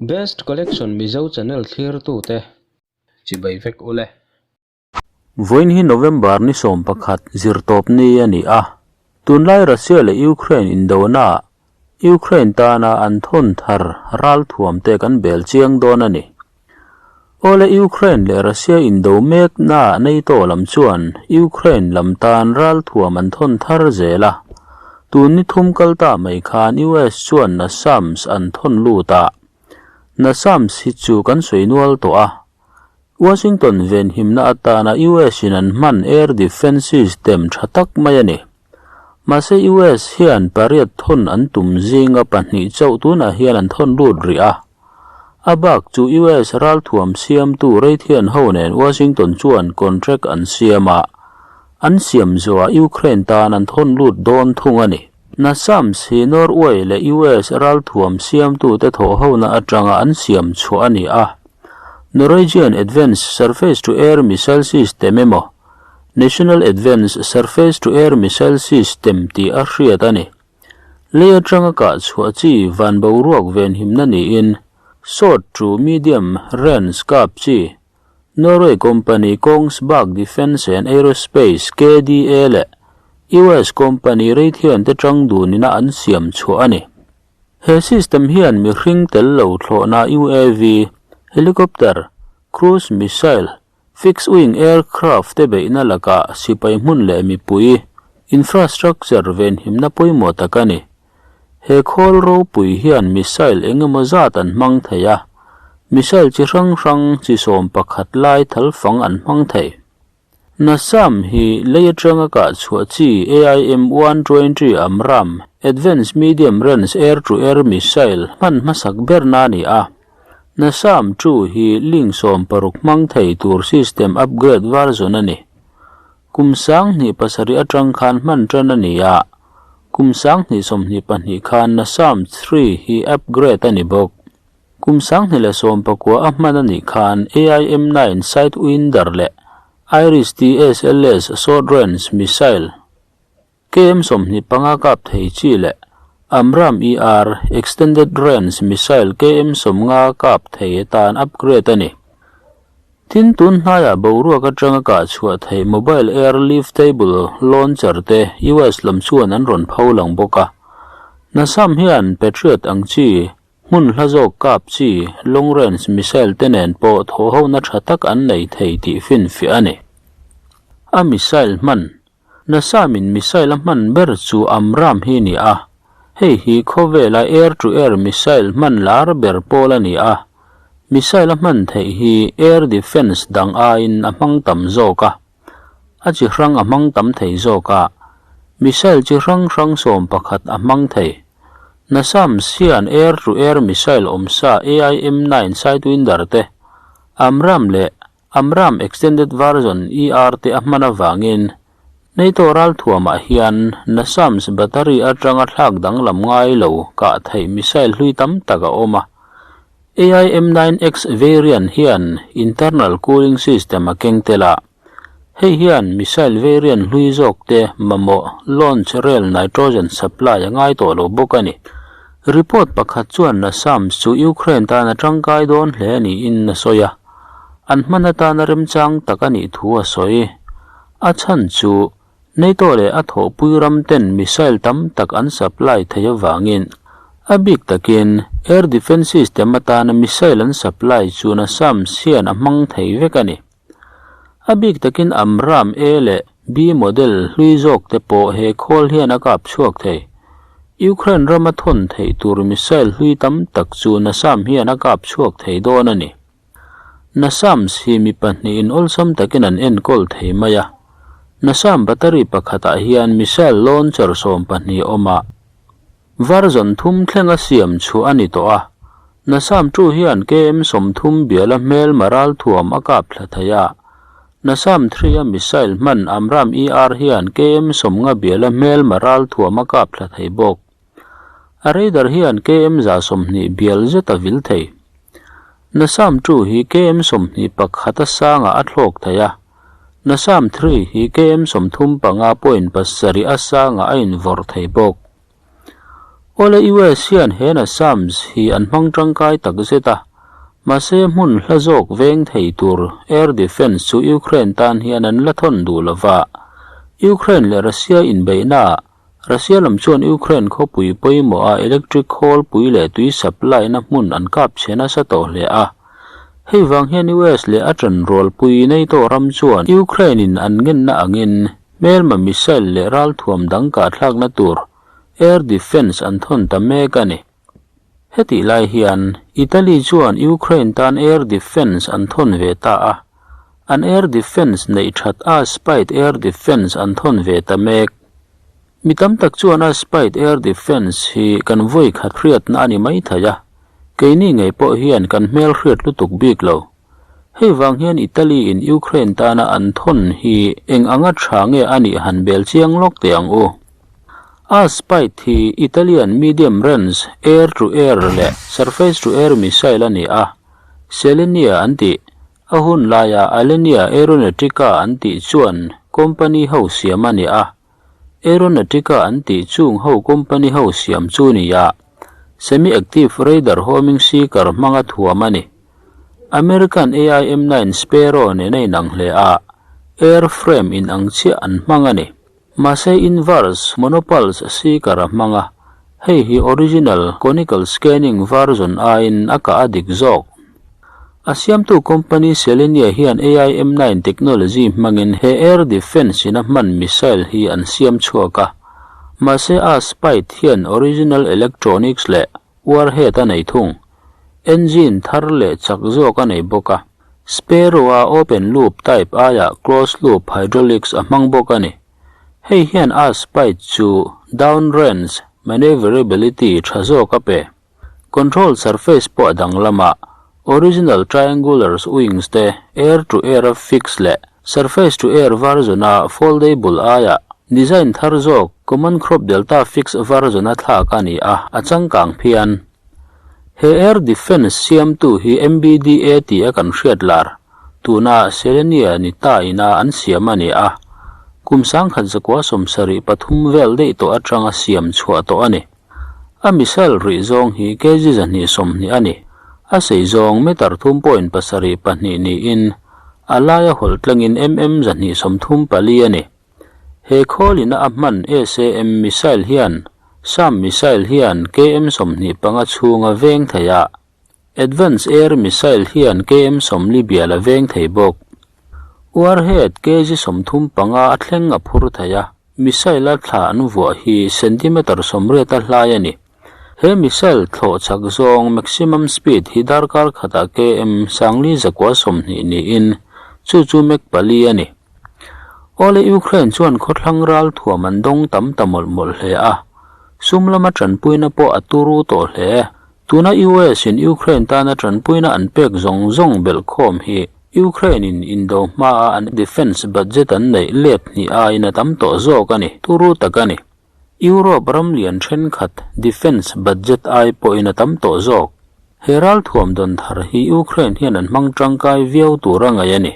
Best Collection Mizo channel thlirtute chibai vek ule. Vawiin hi November ni 11 zirtawp ni a ni a, tunlai Russia leh Ukraine indonaah Ukraine tana an thawn thar ralthuam te kan bel chiang dawn a ni. Awle Ukraine leh Russia indo meknaah NATO lam chuan Ukraine lam tan ralthuam an thawn thar zel a, tun ni thum kal ta mai khan US chuan NASAMS an thawn lut a. NASAMS hi chu kan sawi nual tawh a, Washington venhimna atana US in an hman air defence system tha tak mai a ni. Mahse US hian pariat thawn an tum zinga pahnih chauh tunah hian an thawn lut rih a. A bak chu US ralthuam siamtu Raytheon ho nen Washington chuan contract an siam a, an siam zawhah Ukraine tan an thawn lut dawn thung a ni. NASAMS hi Norway leh US ralthuam siamtute thawhhona atanga an siam chhuah a ni a. Norwegian Advanced Surface-to-Air Missile System emaw National Advanced Surface-to-Air Missile System tih a hriat a ni. Lei atanga kah chhuah chi van boruak venhimna niin short to medium range kap chi Norway company Kongsberg Defence and Aerospace, KDA, leh US company Raytheon te tang dunina an siam chhuah a ni. He system hian mihring tel lo thlawhna UAV, helicopter, cruise missile, Fixed wing aircraft te beihna lakah sipai hmun leh mipui infrastructure venhimna pawimawh tak a ni. He khawl ropui hian missile eng emaw zat an hmang thei a, missile chi hrang hrang chi 11 lai thal fang an hmang thei. NASAM hi lei atanga kah chhuah chi AIM-120 AMRAAM, Advanced Medium Range Air-to-Air Missile, hman hmasak berna a ni a. NASAM chu hi link 60 hmang thei tur system upgrade version a ni. Kum 2007 atang khan hman tan a ni a, kum 2022 khan NASAM 3 hi upgrade a ni bawk. Kum 2019 a hman a nih khan AIM-9 Sidewinder leh IRIS-T SLS short range missile, KM 25 kap thei chi leh AMRAAM ER Extended Range Missile KM 50 kap thei atan upgrade a ni. Tin, tun hnaiah boruak atanga kah chhuah theih Mobile Air Liftable Launcher te US lam chuan an rawn pho lang bawk a. NASAM hian Patriot ang chi, hmun hla zawk kap chi, Long Range Missile te nen pawh thawhhona tha tak an nei thei tih finfiah a ni. A missile hman NASAM-in missile a hman ber chu AMRAAM hi a ni a, hei hi khawvela air-to-air missile hman lar ber pawl a ni a, missile a hman theih hi air defence dang aiin a hmang tam zawk a, a chi hrang a hmang tam thei zawk a, missile chi hrang hrang 11 a hmang thei. NASAMS hian air-to-air missile awmsa AIM-9 Sidewinder te, AMRAAM leh AMRAAM Extended Version ER te a hman avangin NATO ralthuamah hian NASAMS battery atanga thlak danglam ngai lo kah theih missile hlui tam tak a awm a. AIM-9X variant hian internal cooling system a keng tel a, hei hian missile variant hlui zawk te mamawh launch rail nitrogen supply a ngai tawh lo bawk a ni. Report pakhat chuan NASAMS chu Ukraine tan a tangkai dawn hle niin a sawi a. An hman atana remchang tak a nih thu a sawi. A chhan chu NATO leh a thawhpui ram ten missile tam tak an supply thei avangin a bik takin air defence system atana missile an supply chu NASAMS hian a hmang thei vek a ni. A bik takin AMRAAM A leh B model hlui zawk te pawh he khawl hian a kap chhuak thei. Ukraine rama thawn theih tur missile hlui tam tak chu NASAM hian a kap chhuak thei dawn a ni. NASAMS hi mi pahnihin awlsam takin an enkawl thei mai a. NASAM battery pakhatah hian missile launcher 12 a awm a. Version thum thlenga siam chhuah a ni tawh a. NASAM 2 hian KM 30 biala hmel maral thuam a kap thla thei a. NASAM 3 a missile hman AMRAAM ER hian KM 50 biala hmel maral thuam a kap thla thei bawk. A radar hian KM 120 bial zet a vil thei. NASAM 2 hi KM 21 a sangah a thlawk thei a. NASAM 3 hi KM 35.7 a sangah a invawrh thei bawk. Awle US hian he NASAMS hi an hmang tangkai tak zet a, mahse hmun hla zawk veng thei tur air defence chu Ukraine tan hian an la thawn duh lo va. Ukraine leh Russia inbeihnaah Russia lam chuan Ukraine khawpui pawimawha electric khawlpui leh tui supply na hmun an kap chhe nasa tawh hle a. Hei vang hian US leh a ṭanrualpui NATO ram chuan Ukraine in an ngenna angin hmelma missile leh ralthuam dang kahthlakna tur Air defence an thawn ta mek a ni. Hetih lai hian Italy chuan Ukraine tan air defence an thawn ve ta a, an air defence neih that a Spite air defence an thawn ve ta mek. Mi tam tak chuan a Spite air defence hi kan vawi khat hriatna a ni mai thei a, keini ngei pawh hian kan hmel hriat lutuk bik lo. Hei vang hian Italy in Ukraine tana an thawn hi eng anga tha nge a nih han bel chiang lawk teh ang u. A Spite hi Italian medium range air to air leh surface to air missile a ni a, Selenia an tih. A hun laia Alenia Aeronautica an tih chuan company ho siam a ni a, Aeronautica an tih chung ho company ho siam chu ni a, semi-active radar homing seeker hmanga thuam a ni. American AIM-9 Sparrow nen a inang hle a, airframe inang chiah an hmang a ni. Mahse inverse monopulse seeker a hmang a, hei hi original conical scanning version aiin a kah a dik zawk. A siamtu company Selenia hian AIM-9 technology hmangin he air defence in a hman missile hi an siam chhuak a, mahse a Spite hian original electronics leh Warhead a nei thung. Engine thar leh chak zawk a nei bawk a. Sparrow-a open loop type aiah closed loop hydraulics a hmang bawk a ni. Hei hian a spite chu down range maneuverability tha zawk a pe. Control surface pawh a danglam a, original triangular wings te air to air a fix leh surface to air version a foldable aiah design thar zawk common crop delta fix version a thlak a ni a, a changkang phian. He air defence siamtu hi MBDA tih a kan hriat lar, tuna Selenia ni ta ina an siam a ni a, kum 1973 vel daih tawh atanga siam chhuah tawh a ni. A missile rih zawng hi kg 220 a ni. A sei zawng meter 3.72 niin a laia hawlh tlangin mm 234 a ni. He khawlina a hman SAM missile hian SAM missile hian km 25 chhunga veng thei a, Advance Air missile hian km 40 bial a veng thei bawk. Warhead kg 35 a thleng a phur thei a. Missile-a thla an vuah hi centimeter 80 a hlai a ni. He missile thlawh chak zawng maximum speed hi darkar khatah km 4,120 niin chu chu Mach pali a ni. Awle Ukraine chuan khawthlang ral thuam an dawng tam ta mawlh mawlh hle a, sum lama tanpuina pawh a turu tawh hle. Tuna US in Ukraine tana tanpuina an pek zawng zawng belhkhawm hi Ukraine in indo hmaa an defence budget an neih let hnih aiin a tam tawh zawk a ni, turu tak a ni. Europe ram lian thenkhat defence budget ai pawhin a tam tawh zawk. He ralthuam dawn thar hi Ukraine hian an hmang tangkai viau tur a ngaih a ni.